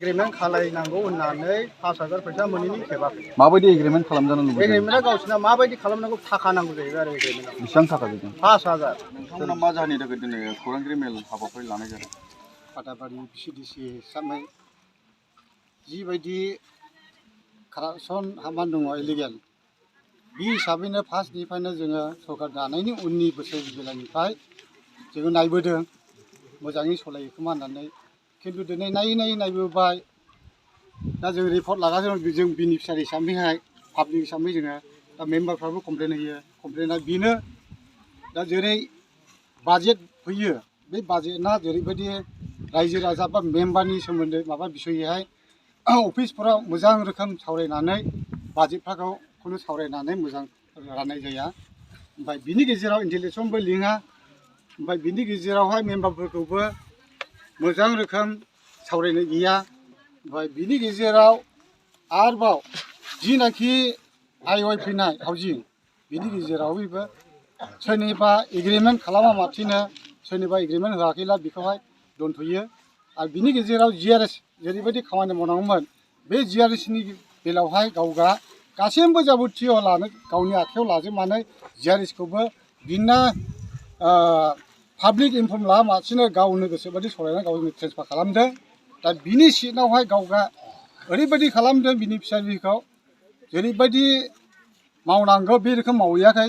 Agreement खालायनांगौ होननानै 5000 फैसा मोनैनि खेबाखै। माबायदि एग्रिमेंट खालामजानो लुबैदों? एग्रिमेंटआ गावसिना माबायदि खालामनांगौ थाखा नांगौ जाहैबाय आरो एग्रिमेंटआव। बेसेबां थाखा बिदों? 5000। नोंथांमोना मा जाहोननि थाखाय दिनै खौरांगिरि मेल हाबाफारि लानाय जादों? फाटाबारि CDC हिसाबै जिबायदि कारापसन हाबनानै दङ इलिगेल, बे हिसाबैनो फार्स्टनिफ्रायनो जोङो सरकार दानायनि उननि बोसोर बेलानिफ्राय जोङो नायबोदों मोजाङै सलायो खोमा होननानै। खिन्थु दिनै नायबोबाय दा जों रिपर्ट लागासिनो जों बेनिफिसियारि हिसाबैहाय पाब्लिक हिसाबै जोङो दा मेम्बारफ्राबो कमप्लेन होयो। कमप्लेना बेनो दा जेरै बाजेट फैयो बे बाजेटना जेरैबायदि रायजो राजा बा मेम्बारनि सोमोन्दै माबा बिसयैहाय अफिसफोराव मोजां रोखोम सावरायनानै बाजेटफोरखौ खुनु सावरायनानै मोजां राननाय जाया। ओमफ्राय बिनि गेजेराव इन्टेलेक्सनबो लिङा। ओमफ्राय बिनि गेजेरावहाय मेम्बारफोरखौबो मोजां रोखोम सावरायनाय गैया। ओमफ्राय बिनि गेजेराव आरोबाव जिनाखि हाइवे फैनाय हाउजिं बिनि गेजेराव बेबो सोरनिबा एग्रिमेन्ट खालामा माथिनो सोरनिबा एग्रिमेन्ट होआखैला बेखौहाय दोनथ'यो। आरो बिनि गेजेराव GRS जेरैबायदि खामानि मावनांगौमोन बे GRSनि बेलायावहाय गावगा गासैबो जाबुथिय लानो गावनि आखायाव लाजोबनानै GRSखौबो बिना पाब्लिक इनफर्म लामासिनो गावनो गोसोबायदि सालायनानै गावनो ट्रेन्सफार खालामदों। दा बिनि सिटआवहाय गावगा ओरैबायदि खालामदों बेनिफिसियारिखौ जेरैबायदि मावनांगौ बे रोखोम मावहैयाखै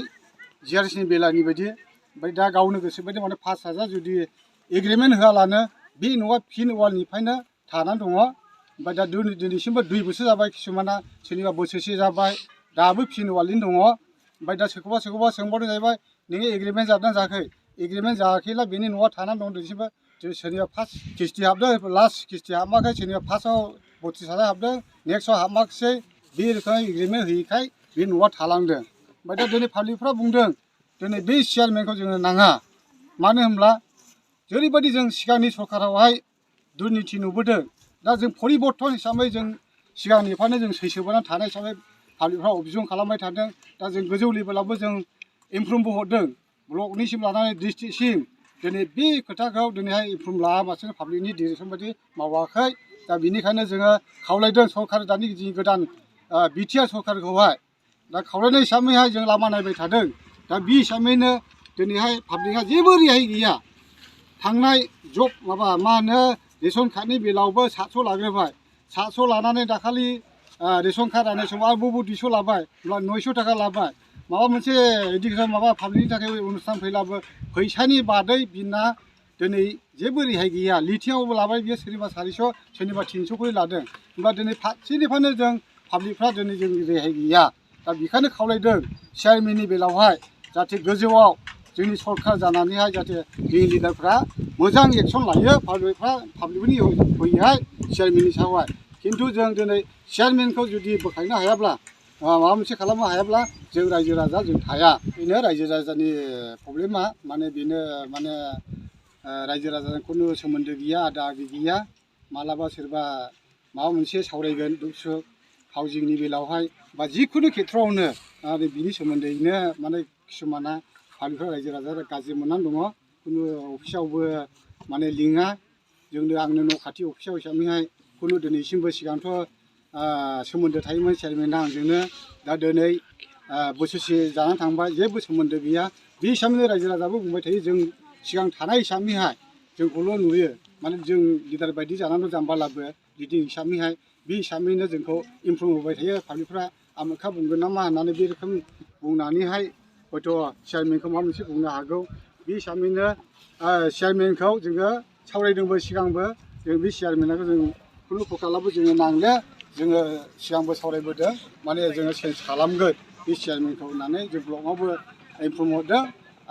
GRSनि बेलानि बायदि। ओमफ्राय दा गावनो गोसोबायदि माने 5000 जुदि एग्रिमेन्ट होआलानो बे न'आ फिन वालनिफ्रायनो थानानै दङ। ओमफ्राय दा दिनैसिमबो 2 बोसोर जाबाय, किसुमाना सोरनिबा बोसोरसे जाबाय, दाबो फिन वालैनो दङ। ओमफ्राय दा सोरखौबा सोंबावदों जाहैबाय नोङो एग्रिमेन्ट जादोंना जायाखै? एग्रिमेन्ट जायाखैला बेनि न'आ थानानै दं दिनैसिमबो। सोरनिबा फार्स्ट किस्ति हाबदों, लास्ट किस्ति हाबाखै, सोरनिबा फार्स्टआव 32,000 हाबदों, नेक्स्टआव हाबाखिसै। बे रोखोमै एग्रिमेन्ट होयैखाय बे न'आ थालांदों। ओमफ्राय दा दिनै पाब्लिकफ्रा बुंदों दिनै बे चेयारमेनखौ जोंनो नाङा। मानो होनब्ला जेरैबायदि जों सिगांनि सरकारावहाय दुर्निति नुबोदों, दा जों परिबर्तन हिसाबै जों सिगांनिफ्रायनो जों सैसोबोनानै थानाय हिसाबै पाब्लिकफ्रा अभियोग खालामबाय थादों। दा जों गोजौ लेभेलावबो जों इमप्रुभबो हरदों ब्लकनिसिम लानानै डिस्ट्रिक्टसिम। दिनै बे खोथाखौ दिनैहाय इमप्रुभ लायाबासिनो पाब्लिकनि डिरेक्सन बायदि मावाखै। दा बेनिखायनो जोङो खावलायदों सरकार दानि जि गोदान बिटिआर सरकारखौहाय दा खावलायनाय हिसाबैहाय जों लामा नायबाय थादों। दा बे हिसाबैनो दिनैहाय पाब्लिकआ जेबो रेहाय गैया। थांनाय जब माबा मा होनो रेशन कार्डनि बेलायावबो 700 लाग्रोबाय। 700 लानानै दाखालि रेशन कार्ड लानाय समाव आरोबाव 200 लाबाय, होमब्ला 900 थाखा लाबाय। माबा मोनसे इडुकेसन माबा पाब्लिकनि थाखाय अनुस्थान फैलाबो फैसानि बादै बिना दिनै जेबो रेहाय गैया। लिथिङावबो लाबाय बियो सोरनिबा 400 सोरनिबा 300 खरि लादों। होमबा दिनै फारसेनिफ्रायनो जों पाब्लिकफ्रा दिनै जों रेहाय गैया। दा बेखायनो खावलायदों चेयारमेननि बेलायावहाय जाहाथे गोजौआव जोंनि सरकार जानानैहाय जाहाथे जोंनि लिडारफ्रा मोजां एक्सन लायो पाब्लिकनि होयोहाय चेयारमेननि सायावहाय। खिन्थु जों दिनै चेयारमेनखौ जुदि बोखायनो हायाब्ला माबा मोनसे खालामनो हायाब्ला जों रायजो राजा जों थाया। बेनो रायजो राजानि प्रब्लेमा। माने बेनो माने रायजो राजाजों खुनु सोमोन्दो गैया, आदा आगि गैया। मालाबा सोरबा माबा मोनसे सावरायगोन दुख सुख हाउजिंनि बेलायावहाय बा जिखुनु खेथ्रआवनो आरो बिनि सोमोन्दैनो माने किसुमाना पाब्लिकफ्रा रायजो राजाफ्रा गाज्रि मोननानै दङ। खुनु अफिसावबो माने लिङा। आंनो न' खाथि अफिसाव हिसाबैहाय खुनु दिनैसिमबो सिगांथ' सोमोन्दो थायोमोन चेयारमेना आंजोंनो। दा दिनै बोसोरसे जानानै थांबाय जेबो सोमोन्दो गैया। बे हिसाबैनो रायजो राजाबो बुंबाय थायो जों सिगां थानाय हिसाबैहाय जोंखौल' नुयो। माने जों लिडार बायदि जानानै जाम्बालाबो लिडिं हिसाबैहाय बे हिसाबैनो जोंखौ इमप्रुभ होबाय थायो। पाब्लिकफ्रा आमोखा बुंगोन नामा होननानै बे रोखोम बुंनानैहाय हयथ' चेयारमेनखौ माबा मोनसे बुंनो हागौ। बे हिसाबैनो चेयारमेनखौ जोङो सावरायदोंबो सिगांबो। जों बे चेयारमेनखौ जों खुनु प्रकारावबो जोङो नांले। जोङो सिगांबो सावरायबोदों माने जोङो चेन्ज खालामगोन बे चेयारमेनखौ होननानै जों ब्लकआवबो इनफर्म हरदों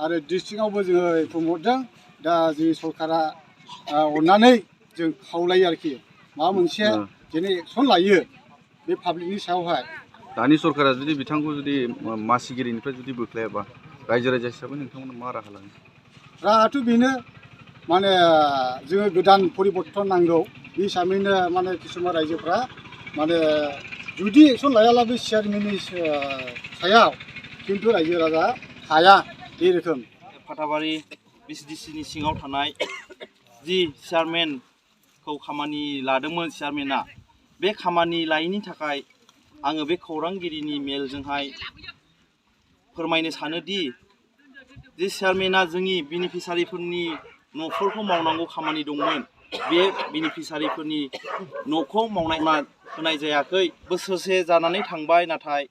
आरो डिस्ट्रिक्टआवबो जोङो इनफर्म हरदों। दा जोंनि सरकारा अननानै जों खावलायो आरोखि माबा मोनसे जेने एक्सन लायो बे पाब्लिकनि सायावहाय। दानि सरकारा जुदि बिथांखौ जुदि मासिगिरिनिफ्राय जुदि बोख्लायाबा रायजो राजा हिसाबै नोंथांमोना मा राहा लागोन? राहायाथ' बेनो माने जोङो गोदान परिबर्तन नांगौ। बे हिसाबैनो माने किसुमान रायजोफ्रा माने जुदि एक्सन लायाला बे चेयारमेननि सायाव खिन्थु रायजो राजा थाया बे रोखोम। फाटाबारि BCDCनि सिङाव थानाय जि चेयारमेन खौ खामानि लादोंमोन चेयारमेना बे खामानि लायैनि थाखाय आङो बे खौरांगिरिनि मेलजोंहाय फोरमायनो सानोदि जे चेयारमेना जोंनि बेनिफिसारिफोरनि न'फोरखौ मावनांगौ खामानि दंमोन बे बेनिफिसारिफोरनि न'खौ होनाय जायाखै बोसोरसे जानानै थांबाय नाथाय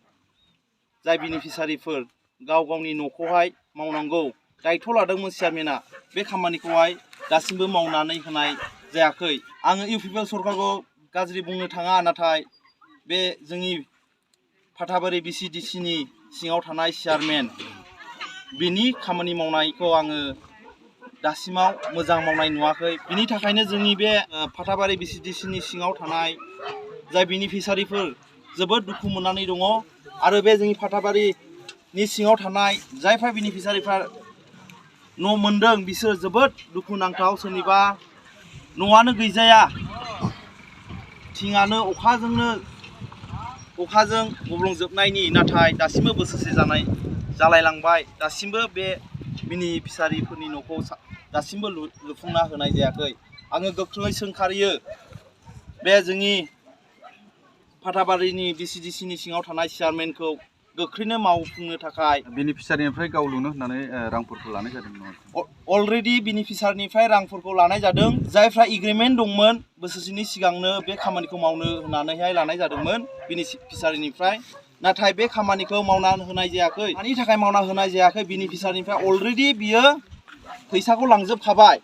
जाय बेनिफिसारिफोर गाव गावनि न'खौहाय मावनांगौ दायथ' लादोंमोन चेयारमेना बे खामानिखौहाय दासिमबो मावनानै होनाय जायाखै आङो UPPL सरकारखौ गाज्रि बुंनो थाङा नाथाय बे जोंनि फाथाबारि BCDCनि सिङाव थानाय चेयारमेन बिनि खामानि मावनायखौ आङो दासिमाव मोजां मावनाय नुवाखै बिनि थाखायनो जोंनि बे फाथाबारि BCDCनि सिङाव थानाय जाय बेनिफिसारिफोर जोबोद दुखु मोननानै दङ आरो बे जोंनि फाथाबारिनि सिङाव थानाय जायफ्रा बेनिफिसारिफ्रा न' मोनदों बिसोर जोबोद दुखुनांथाव सोरनिबा न'आनो गैजाया थिङानो अखाजों गब्लंजोबनायनि नाथाय दासिमबो बोसोरसे जालायलांबाय दासिमबो बे बेनिफिसारिफोरनि न'खौ दासिमबो लुफुंना होनाय जायाखै आङो गोख्रोङै सोंखारियो बे जोंनि फाथाबारिनि BCDCनि सिङाव थानाय चेयारमेनखौ गोख्रैनो मावफुंनो थाखाय बेनिफिसारिनिफ्राय गाव लुनो होननानै रांफोरखौ लानाय जादों अलरेडि बेनिफिसारिनिफ्राय रांफोरखौ लानाय जादों जायफ्रा एग्रिमेन्ट दंमोन बोसोरसेनि सिगांनो बे खामानिखौ मावनो होननानैहाय लानाय जादोंमोन बेनिफिसारिनिफ्राय नाथाय बे खामानिखौ मावना होनाय जायाखै मानि थाखाय मावना होनाय जायाखै बेनिफिसारिनिफ्राय अलरेडि बियो फैसाखौ लांजोबखाबाय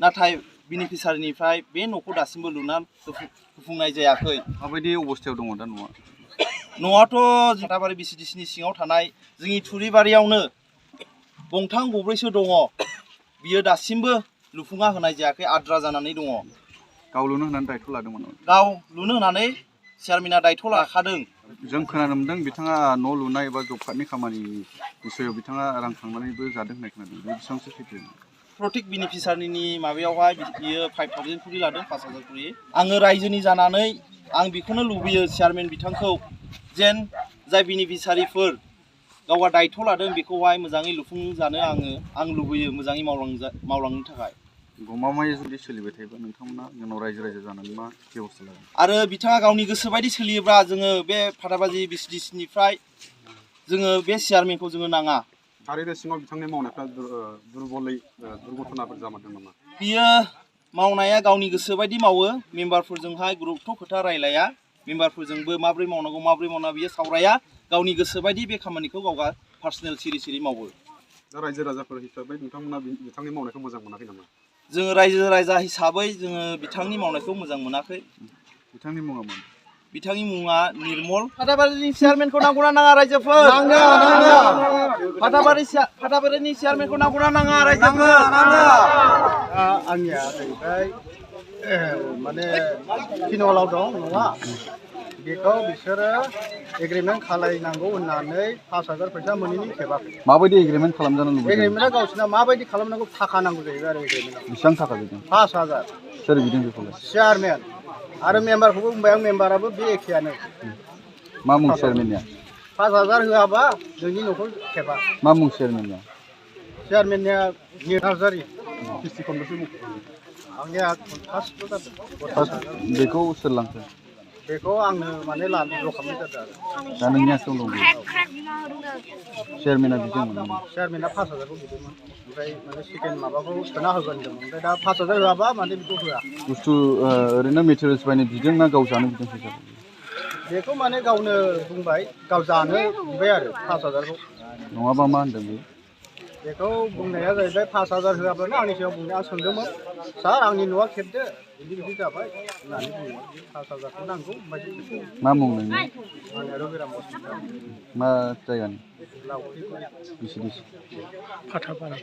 नाथाय बेनिफिसारिनिफ्राय बे न'खौ दासिमबो लुना होफुंनाय जायाखै माबायदि अबस्थायाव दङ दा न'आथ' फाथाबारि BCDCनि सिङाव थानाय जोंनि थुरिबारियावनो गंथाम गब्रैसो दङ बियो दासिमबो लुफुंना होनाय जायाखै आद्रा जानानै दङ गाव लुनो होननानै दायथ' लादोंमोन गाव लुनो होननानै चेयारमेना दायथ' लाखादों जों खोनानो मोनदों बिथाङा न' लुनाय एबा जब कार्डनि खामानिनि बिसयाव बिथाङा रां खांनानैबो जादों होननाय खोनादों बे बेसेबांसो सैथो प्रत्येक बेनिफिसारिनि माबायावहाय बियो 5,000 खरि लादों 5,000 खरि आङो रायजोनि जानानै आं बेखौनो लुबैयो चेयारमेन बिथांखौ जेन जाय बेनिफिसारिफोर गावहा दायथ' लादों बेखौहाय मोजाङै लुफुंजानो आं लुबैयो मोजाङै मावलांनो थाखाय गमामायै जुदि सोलिबाय थायोबा नोंथांमोना जोंनाव रायजो जानानै मा बेबस्था लागोन आरो बिथाङा गावनि गोसो बायदि सोलियोब्ला जोङो बे फाथाबारि BCDCनिफ्राय जोङो बे चेयारमेनखौ जोङो नाङा थारैनो सिङाव बिथांनि मावनायफ्रा दुर्घटनाफोर जामारदों नामा बियो मावनाया गावनि गोसो बायदि मावो मेम्बारफोरजोंहाय ग्रुपथ' खोथा रायलाया मेम्बारफोरजोंबो माबोरै मावनांगौ माबोरै मावनाङा बियो सावराया गावनि गोसो बायदि बे खामानिखौ गावहा पार्सनेल सिरि मावो दा रायजो राजाफोर हिसाबै नोंथांमोना बिथांनि मावनायखौ मोजां मोनाखै नामा जोङो रायजो राजा हिसाबै जोङो बिथांनि मावनायखौ मोजां मोनाखै बिथांनि मुङा मा बिथांनि मुङा निर्मल फाथाबारिनि चेयारमेनखौ नांगौना नाङा रायजोफोर फाथाबारिनि चेयारमेनखौ नांगौना नाङा रायजोफोर आंनिया जाहैबाय माने फिनलाव दं नङा बेखौ बिसोरो एग्रिमेन्ट खालायनांगौ होननानै 5,000 फैसा मोनैनि खेबाखै माबायदि एग्रिमेन्ट खालामजानो लुबैदों एग्रिमेन्टआ गावसोरना माबायदि खालामनांगौ थाखा नांगौ जाहैबाय आरो एग्रिमेन्टआव बेसेबां थाखा बिदों 5,000 सोर बिदों बेखौलाय चेयारमेन आरो मेम्बारखौबो बुंबाय आं मेम्बाराबो बे एखेयानो मा मुं चेयारमेननिया 5,000 होआबा नोंनि न'खौ खेबा मा मुं चेयारमेननिया चेयारमेननिया नार्जारि आंनिया फार्स्टल' जादों बेखौ सोर लांखो बेखौ आंनो माने लानो ज' खालामनाय जादों आरो दा नोंनि आखायाव दं चेयारमेना बिदोंमोन चेयारमेना 5,000 खौ बिदोंमोन ओमफ्राय माने सेकेन्ड माबाखौ सोना होगोन होनदोंमोन ओमफ्राय दा 5,000 होआबा माने बेखौ होआ बुस्थु ओरैनो मेटेरियल्स बायनो बिदों ना गाव जानो बिदों फैसा बेखौ माने गावनो बुंबाय गाव जानो बिबाय आरो 5,000 खौ नङाबा मा होनदों बे बेखौ बुंनाया जाहैबाय 5,000 होआब्लानो आंनि सायाव बुंनाया आं सोंदोंमोन सार आंनि न'आ खेबदो बिदि जाबाय होननानै बुङो 5,000 खौ नांगौ ओमफ्राय मा मुं नोंनि आंनिया रबिराम बसुमतारी मा जायगानि लावख्रि BCDC फाथाबारि